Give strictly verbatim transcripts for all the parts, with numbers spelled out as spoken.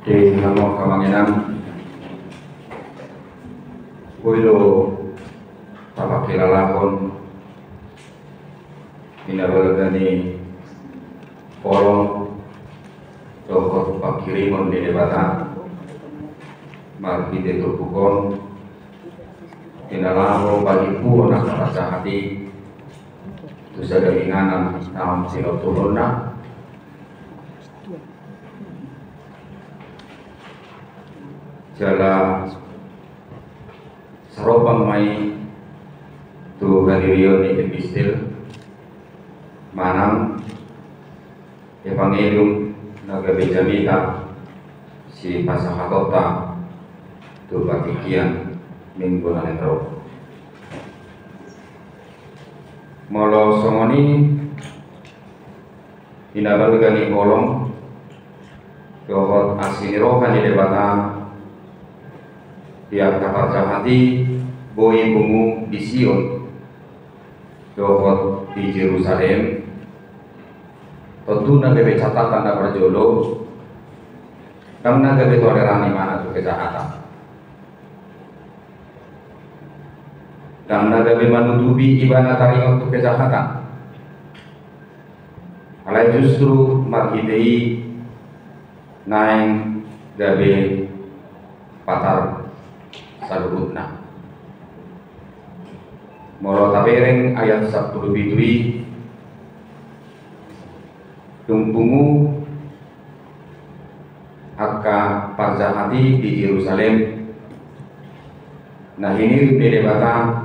Di hamu angka amang inang, boi do tapangkilalahon di na balga ni holong dohot pangkirimon ni Debata marhite turpuk on, di na laho pahimpuhon angka parjahat i tu sada inganan naung sinortuhonna. Jala sarombang ma i tu hadirion ni epistel manang evangelium na gabe jamita sipasahatonta tu partingkian minggu na naeng ro. Molo songon i, di na balga ni holong dohot asi ni roha ni Debata di angka parjahat i boi pungu di Sion dohot di Jerusalem. Tontu na gabe catatan na parjolo, ndang na gabe toleran ibana tu kejahatan. Ndang na gabe manutupi ibana taringot tu kejahatan. Alai justru marhite i naeng gabe patar saluhutna. Molo tabereng ayat sampulu pitu i, dung pungu angka parjahat i di Jerusalem na hinirim ni Debata,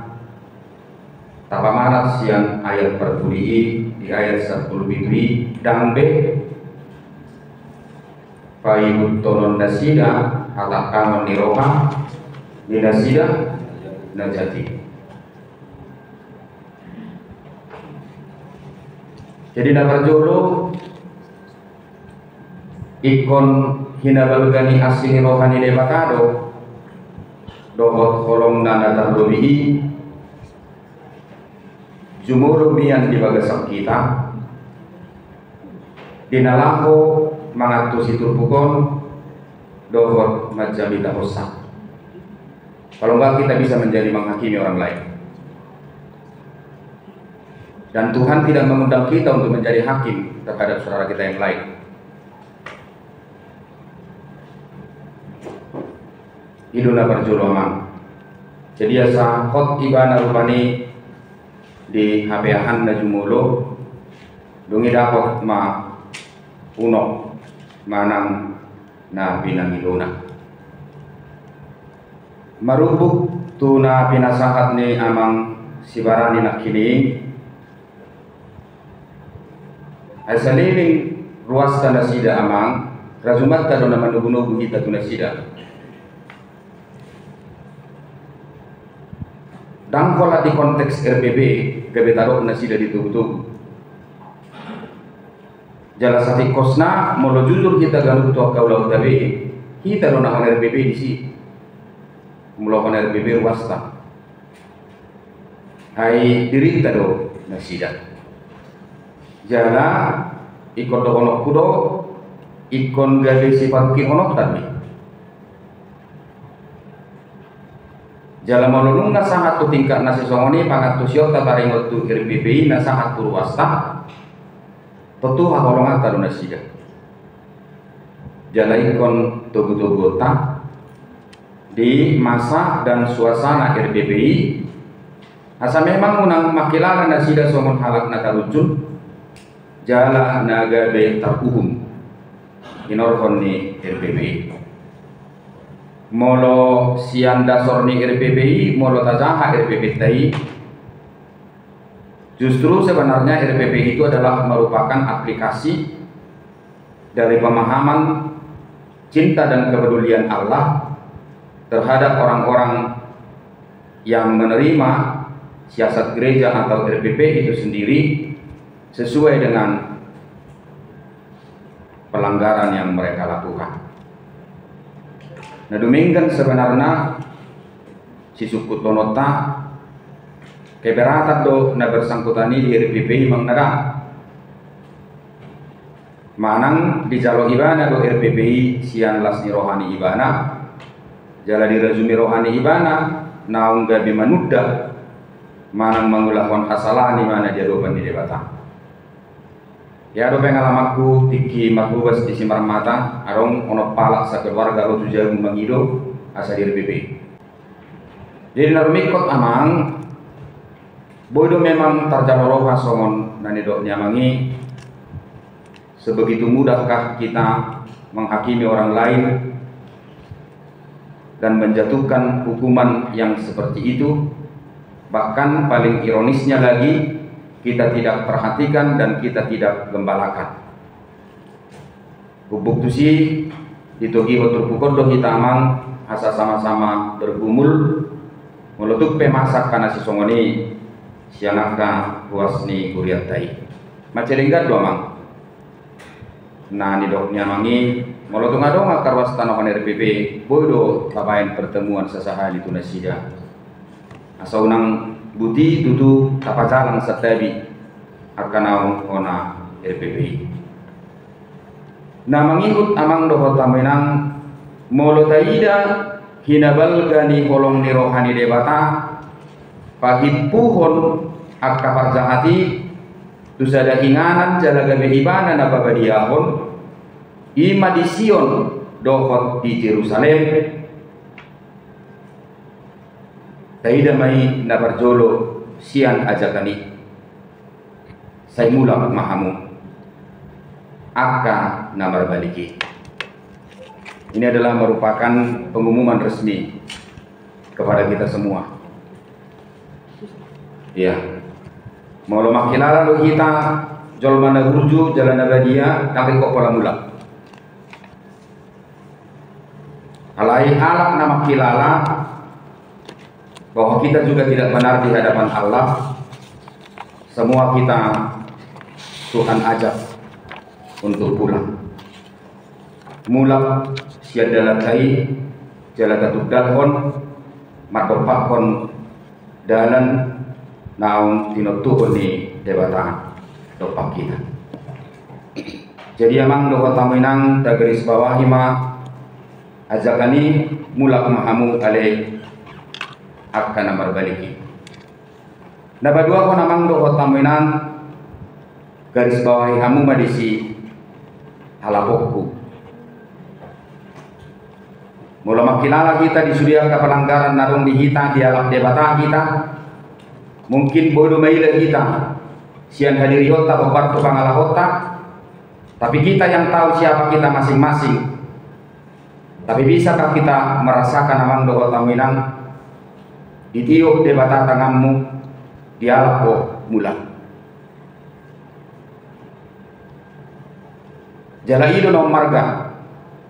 tapamanat sian ayat parpudi i di ayat sampulu pitu i, ndang be paihuthonon nasida hatangkangon ni roha ni nasida na jat i. Jadi na parjolo, ingkon hinabalga ni asi ni roha ni Debata do dohot holongna na tarlobi i jumolo mian di bagasan hita di na laho mangantusi turpuk on dohot manjamitahonsa. Kalau enggak, kita bisa menjadi menghakimi orang lain. Dan Tuhan tidak mengundang kita untuk menjadi hakim terhadap saudara kita yang lain. I do na parjolo, amang. Jadi asa hot ibana rupani di hapeahanna jumolo, dung i dapot ma unok manang na pinangilona. Marupuk tu na pinasahat ni amang Sibarani nangkining, ai saleleng ruasta nasida, amang, rajumanta do na manogunogu hita tu nasida. Ndang holan di konteks R P P gabe tadok nasida di togutogu. Jala satingkosna, molo jujur hita ganup tu angka ulaonta be, hita do na hon R P P disi. Molo hon R P P ruasta, ai dirinta do nasida. Jala ingkon dohononku do, ingkon gabe siparungkilhononta be. Jala molo nunga sahat tu tingkat na sisongon i pangantusionta taringot tu R P P i na sahat tu ruasta, tontu haholonganta do nasida. Jala ingkon togutoguonta di masa dan suasana R P P i, asa memang unang mangkilala nasida songon halak na tarujun, jala na gabe taruhum hinorhon ni R P P i. Molo sian dasor ni R P P i, molo tajaha R P P-ta i, justru sebenarnya R P P itu adalah merupakan aplikasi dari pemahaman cinta dan kepedulian Allah terhadap orang-orang yang menerima siasat gereja atau R P P itu sendiri sesuai dengan pelanggaran yang mereka lakukan. Na dumenggan sebenarna sisungkuthononta, keberatan do na bersangkutan i di R P P i, amang, na dang. Manang dijalo ibana do R P P I sian las ni roha ni ibana, jala dirajumi roha ni ibana naung gabe manunda manang mangulahon hasalahan ibana di adopan ni Debata. Ia do pengalamanku tingki marbobas di Simarmata, adong onom halak sakeluarga ro tu jabu mangido asa di R P P I. Jadi na rumingkot amang, boi do memang tarjalo roha songon na nidok ni amang i, sebegitu mudahkah kita menghakimi orang lain dan menjatuhkan hukuman yang seperti itu? Bahkan paling ironisnya lagi, kita tidak perhatikan dan kita tidak gembalakan. Gubuk tusi, ditogihon turpuk on do hita amang, asa sama-sama bergumul, molo tung pe masak kana sisongon i, sian angka ruas ni hurianta i. Mansai denggan do amang. Na nidok ni amang i, molo tung adong angka ruas tanohon R P P I, boi do tabaen pertemuan sasahali tu nasida. Asa unang buti tutu tapajalang santabi angka naung hona R P P I. Na mangihut amang dohot hamu inang, molo taida hinabalga ni holong ni roha ni Debata, pahimpuhon angka parjahat i tu sada inganan jala gabe ibana na pabadiahon, i ma di Sion dohot di Jerusalem. Taida ma i na parjolo sian ajakan i. Sai mulak ma hamu angka na marbalik i. Ini adalah merupakan pengumuman resmi kepada kita semua. Iya. Molo mangkilala do hita jolma na burju jala na badia, ndang ringkot pola mulak. Alai halak na mangkilala bahwa kita juga tidak benar di hadapan Allah, semua kita Tuhan ajak untuk pulang. Mulak sian dalanta i, jala tatugdalhon, mandompakhon dalan naung tinontuhon ni Debata dompak hita. Jadi amang dohot hamu inang, tagarisbawahi ma ajakan i, mulak ma hamu ale angka na marbalik i. Na paduahon amang dohot hamu inang, garisbawahi hamu ma disi halapokku. Molo mangkilala hita di sude angka pelanggaran na adong di hita, dialap Debata hita, mungkin boi do maila hita sian hadirionta hombar tu pangalahonta, tapi kita yang tahu siapa kita masing-masing. Tapi bisakah kita merasakan amang dohot hamu inang, ditiop Debata tanganmu, dialap ho mulak? Jala i do na ummarga,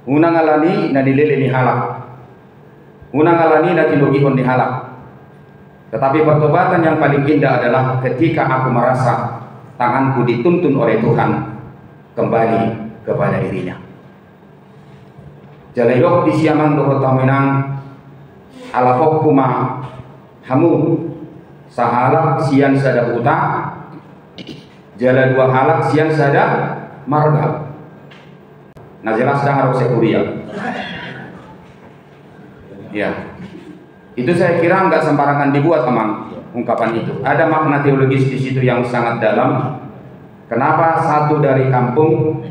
unang alani na nilele ni halak, unang alani na tinogihon ni halak. Tetapi pertobatan yang paling indah adalah ketika aku merasa tanganku dituntun oleh Tuhan kembali kepada diri-Nya. Jala didok disi amang dohot hamu inang, halapokku ma hamu, sahalak sian sada huta, jala dua halak sian sada marga. Na jelas ndang adong sai huria. Ya. Itu saya kira nggak sembarangan dibuat, amang, ungkapan itu. Ada makna teologis di situ yang sangat dalam. Kenapa satu dari kampung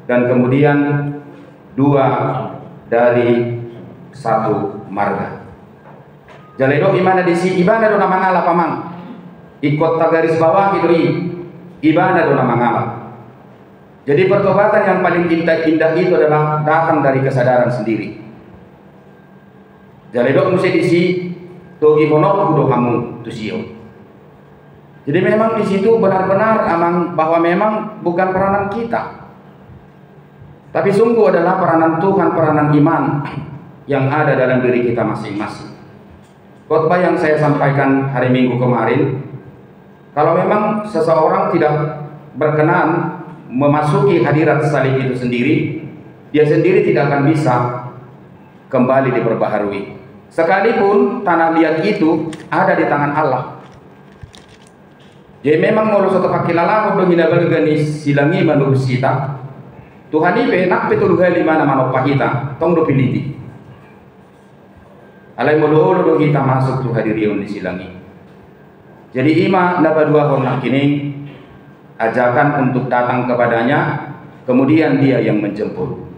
dan kemudian dua dari satu marga? Jala didok ibana disi, ibana do na mangalap, amang. Ingkon tagarisbawahi do i, ibana do na mangalap. Jadi pertobatan yang paling indah, indah itu adalah datang dari kesadaran sendiri. Jala didok muse disi, togihononku do hamu tu Sion. Jadi memang di situ benar-benar, amang, bahwa memang bukan peranan kita. Tapi sungguh adalah peranan Tuhan, peranan iman yang ada dalam diri kita masing-masing. Khotbah yang saya sampaikan hari Minggu kemarin, kalau memang seseorang tidak berkenan memasuki hadirat salib itu sendiri, dia sendiri tidak akan bisa kembali diperbaharui. Sekalipun tanah liat itu ada di tangan Allah. Jadi memang molo so tapangkilalahon do hinabalga ni silang i manurus hita, Tuhan i pe, nang pe tolu hali ma na manompa hita, tong do piliti. Alai molo olo do hita masuk tu hadirion ni silang i. Jadi i ma na paduahon nangkining, ajakan untuk datang kepada-Nya, kemudian Dia yang menjemput.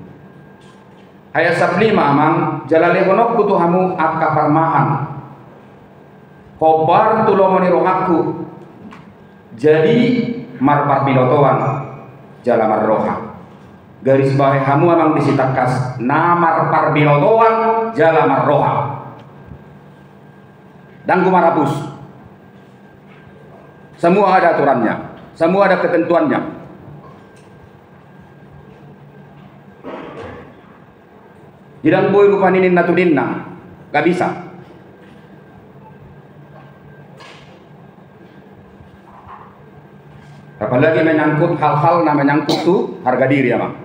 Ayat sampulu lima, Amang, jala lehononku tu hamu angka parmahan, hombar tu lomo ni rohangku, jadi marparbinotoan jala marroha. Garis bawahi hamu, Amang, disi tangkas, na marparbinotoan jala marroha. Ndang humarapus. Semua ada aturannya, semua ada ketentuannya. Ndang boi rupani ninna tu ninna, nggak bisa. Apalagi menyangkut hal-hal na menyangkut tu harga diri, Amang.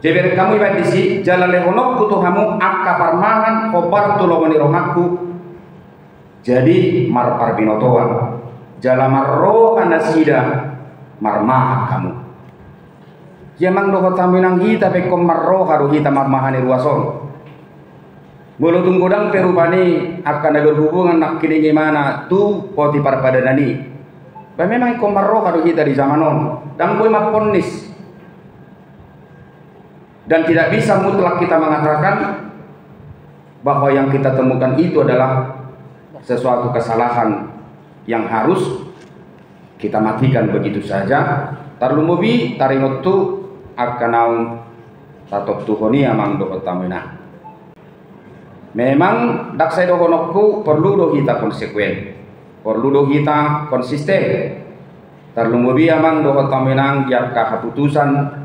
Jadi bereng hamu ibaen disi, jala lehononku tu hamu angka parmahan hombar tu lomo ni rohangku, jadi marparbinotoan jala marroha nasida marmahan hamu. Ia, Amang dohot hamu inang, hita pe ingkon marroha do hita marmahan di ruas on. Molo tung godang pe rupani angka na berhubungan nangkining imana tu poti parpadanan i, ba memang ingkon marroha do hita di zaman on. Ndang boi mamponnis. Dan tidak bisa mutlak kita mengatakan bahwa yang kita temukan itu adalah sesuatu kesalahan yang harus kita matikan begitu saja. Tarlumobi taringot tu angka naung tatontuhon i, Amang dohot hamu inang. Memang ndang sai dohononku, porlu do hita konsekuen, porlu do hita konsisten. Tarlumobi, Amang dohot hamu inang, di angka haputusan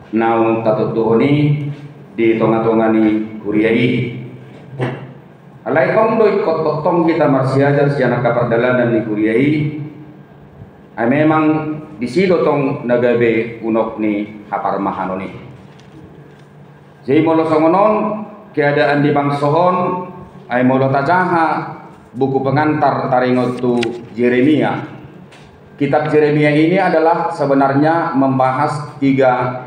naung tatontuhon i di tonga-tonga ni huria i. Alai tong do ingkon tongtong hita marsiajar sian angka pardalanan ni huria i. Ai memang disi do tong na gabe unok ni haparmahanon i. Jadi molo songon on keadaan di bangso on, ai molo tajaha buku pengantar taringot tu Jeremia. Kitab Jeremia ini adalah sebenarnya membahas tiga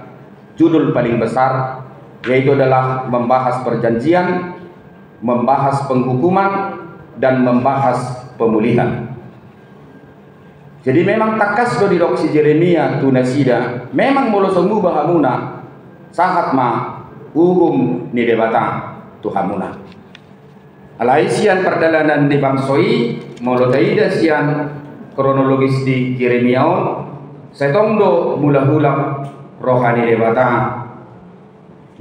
judul paling besar, yaitu adalah membahas perjanjian, membahas penghukuman, dan membahas pemulihan. Jadi memang tangkas do didok si Jeremia tu nasida, memang molo so muba hamuna, sahat ma uhum ni Debata tu hamuna. Alai sian pardalanan ni bangso i, molo taida sian kronologis di Jeremia on, sai tong do mulak-ulak roha ni Debata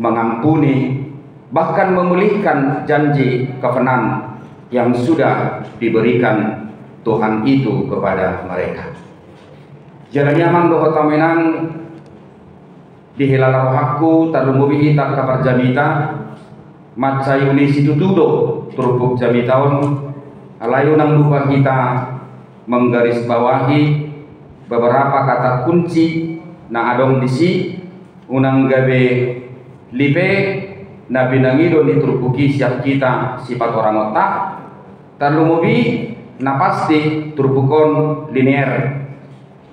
mengampuni, bahkan memulihkan janji covenant yang sudah diberikan Tuhan itu kepada mereka. Jala i, Amang dohot hamu inang, dihilala rohangku, tarlumobi hita angka parjamita, mansai uli situtu do turpuk jamita on, alai unang lupa hita menggarisbawahi beberapa kata kunci na adong disi. Unang gabe lipe na pinangido ni turpuk i sian hita sipatorangonta, tarlumobi na pasti turpuk on linear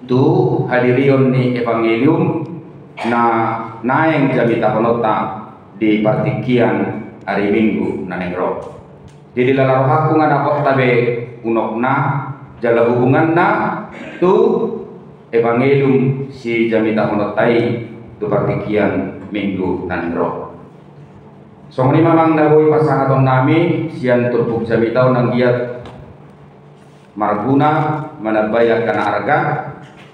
tu hadirion ni evangelium na naeng jamitahononta di partingkian ari Minggu na naeng ro. Jadi lala rohangku nga dapot tabe unokna jala hubunganna tu evangelium sijamitahononta i tu partingkian Minggu na naeng ro. Songon i ma, Amang, na boi pasahatonnami sian turpuk jamita on, anggiat marguna, manambai angka na arga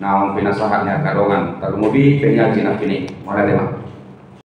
naung pinasahat ni angka dongan. Tarlumobi pengaji nangkining. Mauliate ma.